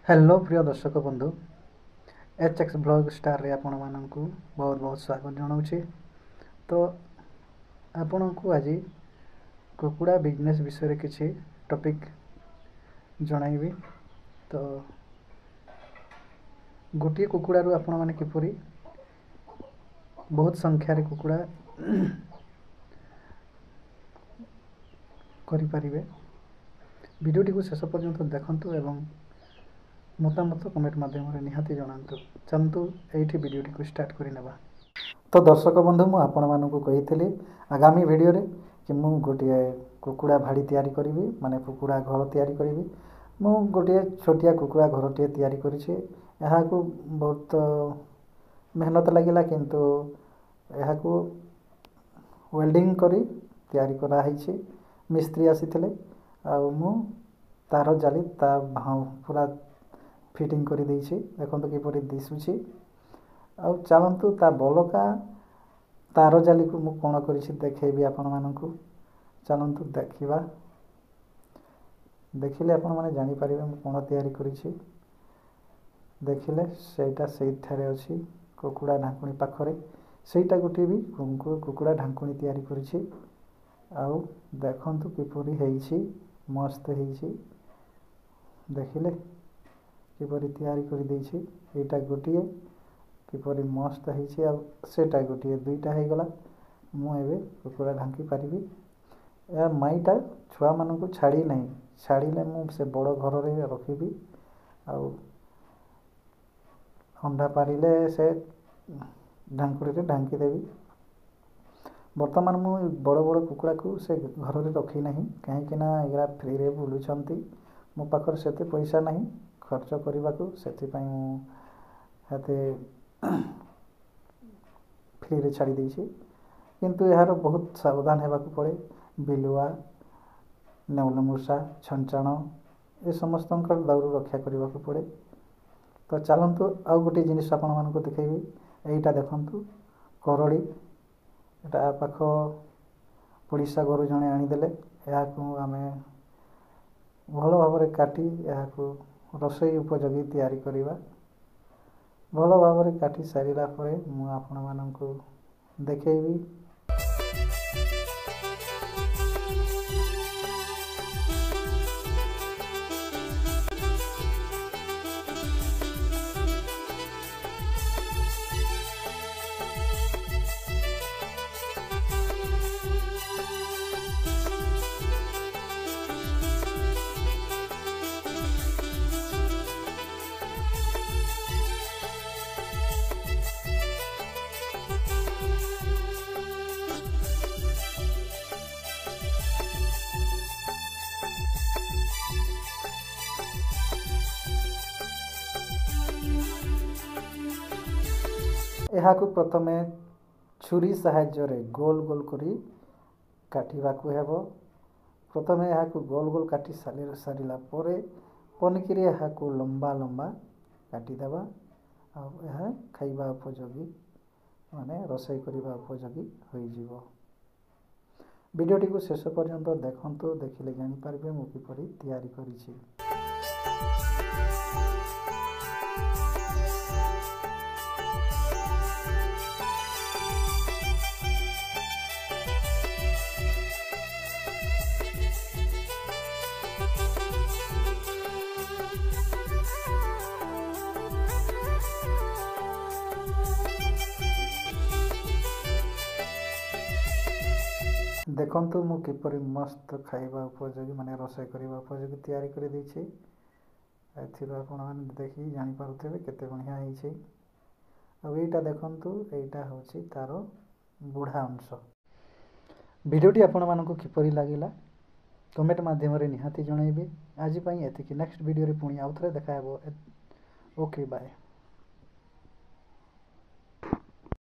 Hello ପ୍ରିୟ ଦର୍ଶକ ବନ୍ଧୁ, H X blog ଷ୍ଟାର୍ରେ ଆପଣମାନଙ୍କୁ ବହୁତ ବହୁତ ସ୍ୱାଗତ ଜଣାଉଛି। ତ ଆପଣଙ୍କୁ ଆଜି କୁକୁଡ଼ା ବିଜନେସ୍ ବିଷୟରେ କିଛି ଟପିକ୍ ଜଣାଇବି। ତ ଗୋଟିଏ କୁକୁଡ଼ାରୁ ଆପଣମାନେ କିପରି ବହୁତ ସଂଖ୍ୟାରେ କୁକୁଡ଼ା କରିପାରିବେ, ଭିଡ଼ିଓଟିକୁ ଶେଷ ପର୍ଯ୍ୟନ୍ତ ଦେଖନ୍ତୁ ଏବଂ ମତାମତ କମେଣ୍ଟ ମାଧ୍ୟମରେ ନିହାତି ଜଣାନ୍ତୁ। ଚାଲନ୍ତୁ ଏଇଠି ଭିଡ଼ିଓଟିକୁ ଷ୍ଟାର୍ଟ କରିନେବା। ତ ଦର୍ଶକ ବନ୍ଧୁ, ମୁଁ ଆପଣମାନଙ୍କୁ କହିଥିଲି ଆଗାମୀ ଭିଡ଼ିଓରେ କି ମୁଁ ଗୋଟିଏ କୁକୁଡ଼ା ଭାଡ଼ି ତିଆରି କରିବି, ମାନେ କୁକୁଡ଼ା ଘର ତିଆରି କରିବି। ମୁଁ ଗୋଟିଏ ଛୋଟିଆ କୁକୁଡ଼ା ଘରଟିଏ ତିଆରି କରିଛି। ଏହାକୁ ବହୁତ ମେହନତ ଲାଗିଲା, କିନ୍ତୁ ଏହାକୁ ୱେଲ୍ଡିଂ କରି ତିଆରି କରାହେଇଛି। ମିସ୍ତ୍ରୀ ଆସିଥିଲେ ଆଉ ମୁଁ ତାର ଜାଲି ତା ପୁରା ଫିଟିଂ କରିଦେଇଛି। ଦେଖନ୍ତୁ କିପରି ଦିଶୁଛି। ଆଉ ଚାଲନ୍ତୁ ତା ବଳକା ତାର ଜାଲିକୁ ମୁଁ କ'ଣ କରିଛି ଦେଖେଇବି ଆପଣମାନଙ୍କୁ। ଚାଲନ୍ତୁ ଦେଖିବା। ଦେଖିଲେ ଆପଣମାନେ ଜାଣିପାରିବେ ମୁଁ କ'ଣ ତିଆରି କରିଛି। ଦେଖିଲେ ସେଇଟା ସେଇଠାରେ ଅଛି କୁକୁଡ଼ା ଢାଙ୍କୁଣୀ ପାଖରେ, ସେଇଟା ଗୋଟିଏ ବି କୁକୁଡ଼ା ଢାଙ୍କୁଣୀ ତିଆରି କରିଛି। ଆଉ ଦେଖନ୍ତୁ କିପରି ହେଇଛି, ମସ୍ତ ହେଇଛି। ଦେଖିଲେ କିପରି ତିଆରି କରିଦେଇଛି। ଏଇଟା ଗୋଟିଏ କିପରି ମସ୍ତ ହେଇଛି, ଆଉ ସେଇଟା ଗୋଟିଏ, ଦୁଇଟା ହେଇଗଲା। ମୁଁ ଏବେ କୁକୁଡ଼ା ଢାଙ୍କି ପାରିବି। ଏହା ମାଇଟା ଛୁଆମାନଙ୍କୁ ଛାଡ଼ି ନାହିଁ, ଛାଡ଼ିଲେ ମୁଁ ସେ ବଡ଼ ଘରରେ ରଖିବି। ଆଉ ଅଣ୍ଡା ପାରିଲେ ସେ ଢାଙ୍କୁଣୀରେ ଢାଙ୍କିଦେବି। ବର୍ତ୍ତମାନ ମୁଁ ବଡ଼ ବଡ଼ କୁକୁଡ଼ାକୁ ସେ ଘରରେ ରଖିନାହିଁ, କାହିଁକିନା ଏଗୁଡ଼ା ଫ୍ରିରେ ବୁଲୁଛନ୍ତି। ମୋ ପାଖରେ ସେତେ ପଇସା ନାହିଁ ଖର୍ଚ୍ଚ କରିବାକୁ, ସେଥିପାଇଁ ମୁଁ ଏତେ ଫ୍ରିରେ ଛାଡ଼ି ଦେଇଛି। କିନ୍ତୁ ଏହାର ବହୁତ ସାବଧାନ ହେବାକୁ ପଡ଼େ। ବିଲୁଆ, ନେଉଳ ମୂଷା, ଛଞ୍ଚାଣ ଏ ସମସ୍ତଙ୍କର ଦାଉରୁ ରକ୍ଷା କରିବାକୁ ପଡ଼େ। ତ ଚାଲନ୍ତୁ ଆଉ ଗୋଟିଏ ଜିନିଷ ଆପଣମାନଙ୍କୁ ଦେଖେଇବି। ଏଇଟା ଦେଖନ୍ତୁ କରଡ଼ି, ଏଇଟା ପାଖ ପଡ଼ିଶା ଘରୁ ଜଣେ ଆଣିଦେଲେ। ଏହାକୁ ଆମେ ଭଲ ଭାବରେ କାଟି ଏହାକୁ ରୋଷେଇ ଉପଯୋଗୀ ତିଆରି କରିବା। ଭଲ ଭାବରେ କାଟି ସାରିଲା ପରେ ମୁଁ ଆପଣମାନଙ୍କୁ ଦେଖେଇବି। ଏହାକୁ ପ୍ରଥମେ ଛୁରୀ ସାହାଯ୍ୟରେ ଗୋଲ ଗୋଲ କରି କାଟିବାକୁ ହେବ। ପ୍ରଥମେ ଏହାକୁ ଗୋଲ ଗୋଲ କାଟି ସାରିଲା ପରେ ପନିକିରେ ଏହାକୁ ଲମ୍ବା ଲମ୍ବା କାଟିଦେବା। ଆଉ ଏହା ଖାଇବା ଉପଯୋଗୀ, ମାନେ ରୋଷେଇ କରିବା ଉପଯୋଗୀ ହୋଇଯିବ। ଭିଡ଼ିଓଟିକୁ ଶେଷ ପର୍ଯ୍ୟନ୍ତ ଦେଖନ୍ତୁ, ଦେଖିଲେ ଜାଣିପାରିବେ ମୁଁ କିପରି ତିଆରି କରିଛି। ଦେଖନ୍ତୁ ମୁଁ କିପରି ମସ୍ତ ଖାଇବା ଉପଯୋଗୀ, ମାନେ ରୋଷେଇ କରିବା ଉପଯୋଗୀ ତିଆରି କରିଦେଇଛି। ଏଥିରୁ ଆପଣମାନେ ଦେଖିକି ଜାଣିପାରୁଥିବେ କେତେ ବଢ଼ିଆ ହେଇଛି। ଆଉ ଏଇଟା ଦେଖନ୍ତୁ, ଏଇଟା ହେଉଛି ତାର ବୁଢ଼ା ଅଂଶ। ଭିଡ଼ିଓଟି ଆପଣମାନଙ୍କୁ କିପରି ଲାଗିଲା କମେଣ୍ଟ ମାଧ୍ୟମରେ ନିହାତି ଜଣାଇବେ। ଆଜି ପାଇଁ ଏତିକି। ନେକ୍ସଟ ଭିଡ଼ିଓରେ ପୁଣି ଆଉ ଥରେ ଦେଖା ହେବ। Okay, bye.